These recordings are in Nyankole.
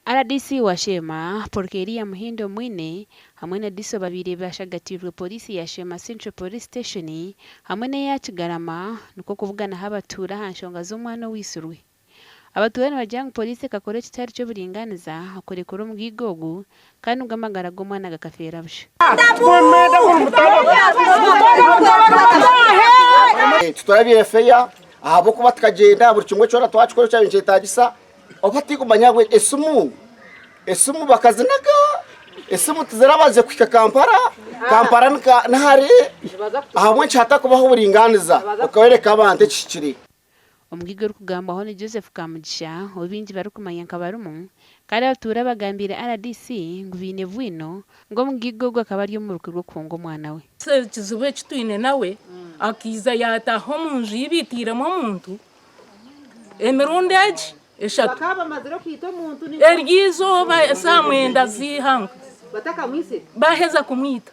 Rdc wa Sheema, Purkeria Muhindo Mwine hamwe na DISO babaire bashagatiirwe Pooriisi ya Sheema Central Police Station hamwe n'eya Kigarama nikwo kubuganaho abatuura aha nshonga z'omwana owaitsirwe. Abatuura nibagira ngu Pooriisi ekakora ekitari ky'oburingaaniza okurekura omugaiga ogu kandi ngu amagara g'omwana gakafeera busha. Titurabiire feya ahabw'okuba tukagyenda buri kimwe kyona twakikora ekyabaire nikyetagisa Oba tikumanya ngu esimu, esimu bakazinaga, esimu tizirabaze kuhika Kampala, Kampala nihare, ahabw'enki hatakubaho oburinganiza okoreka abantu ekihikire. Omugaiga orikugambwaho ni Joseph Kamugisha ou baingi barikumanya nka Barumu kandi abatuura bagambiire rdc ngu baine bwino ngu omugaiga ogu akaba ari omu rukwe rw'okuhunga omwana we. Ekizibu eki twine nawe akaija yaataaha omu nju ei baitiiremu omuntu Emirundi egi eshatu. Eryo izooba eshaaha mwenda z'eihangwe baaheza kumwita,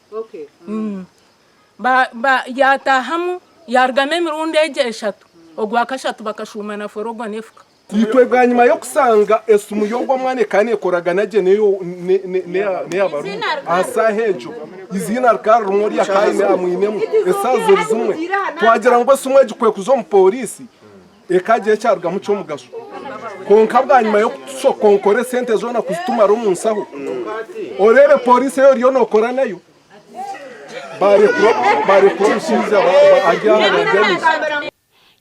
yaataahamu yaarugamu emirundi egi eshatu, ogwa kashatu bakashuuma na forogo n'efuka. Itwe bwanyima y'okushanga esimu y'ogwo mwana ekaba neekoragana gye n'eya Barumu aha shaaha egyo, eiziina rikaba ririmu oriya akaba aine amwinemu eshaaha ziri zimwe, twagira ngu esimu egi ku ekuza omu pooriisi ekaagira ekyarugamu ky'omugasho. Kwonka bwanyima y'okutushokonkora esente zoona kuzitumara omu nshaho, oreebe pooriisi ei oriyo nookora nayo, baarekura omushaija ari aha ari.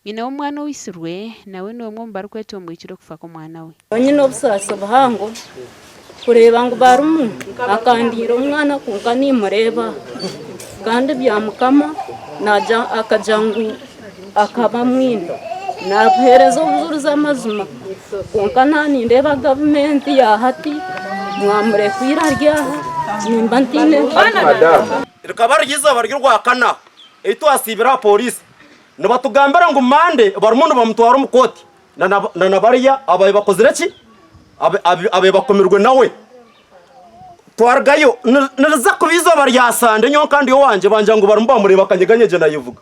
Nyina w'omwana owaitsirwe nawe n'omwe omu barikwetomboitira okufa kw'omwana we. Nyine obusaasi buhango kureeba ngu barimu akandiira omwana kwonka nimureeba kandi bya mukama akagira ngu akaba amwine nabuheereza obujurizi amazima kwonka naaba nindeeba gavumenti ya hati mwamurekwire ari aha nimba ntaine. Rikaba riri eizooba ry'Orwakana ei twasiibire aha pooriisi Nibatugambira ngu Monday barimu nibamutwara omu kooti na na bariya ababaire bakozire ki? Ababaire bakomirwe nawe. Twarugayo niriza kuba eizooba rya Sande nyowe nka ndi owangye bangira ngu barimu bamureeba akanyeganyegye nayevuga.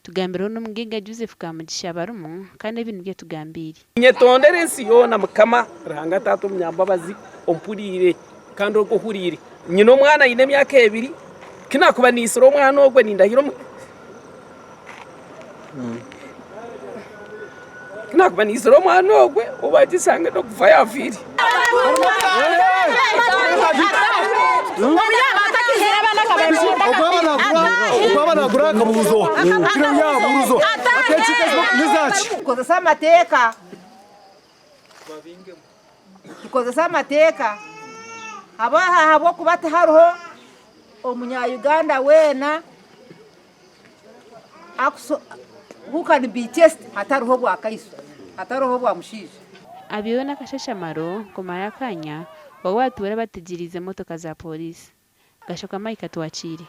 Tugambireho n'omugaiga Joseph Kamugisha Barumu kandi ebi nibyo atugambiire. Nyetondera ensi yoona Mukama Ruhanga Taata omunyambabazi ompuriire kandi ogwo ohuriire. Nyine omwana aine emyaka ebiri, ku naakuba niitsire omwana ogwo nindahira omu. Ku naakuba niitsire omwana ogwe obu agishange n'okufa yaafiire. Tukozese amateeka, tukozese amateeka ahabw'okuba tihariho omunya-Uganda weena who can be chased hatariho bwakaiso, hatariho bwa mushaija. Abaireho n'akashashamaro kumara akanya obwo abatuura bategyereize emotoka za pooriisi. Gashoka Mike Atwakiire.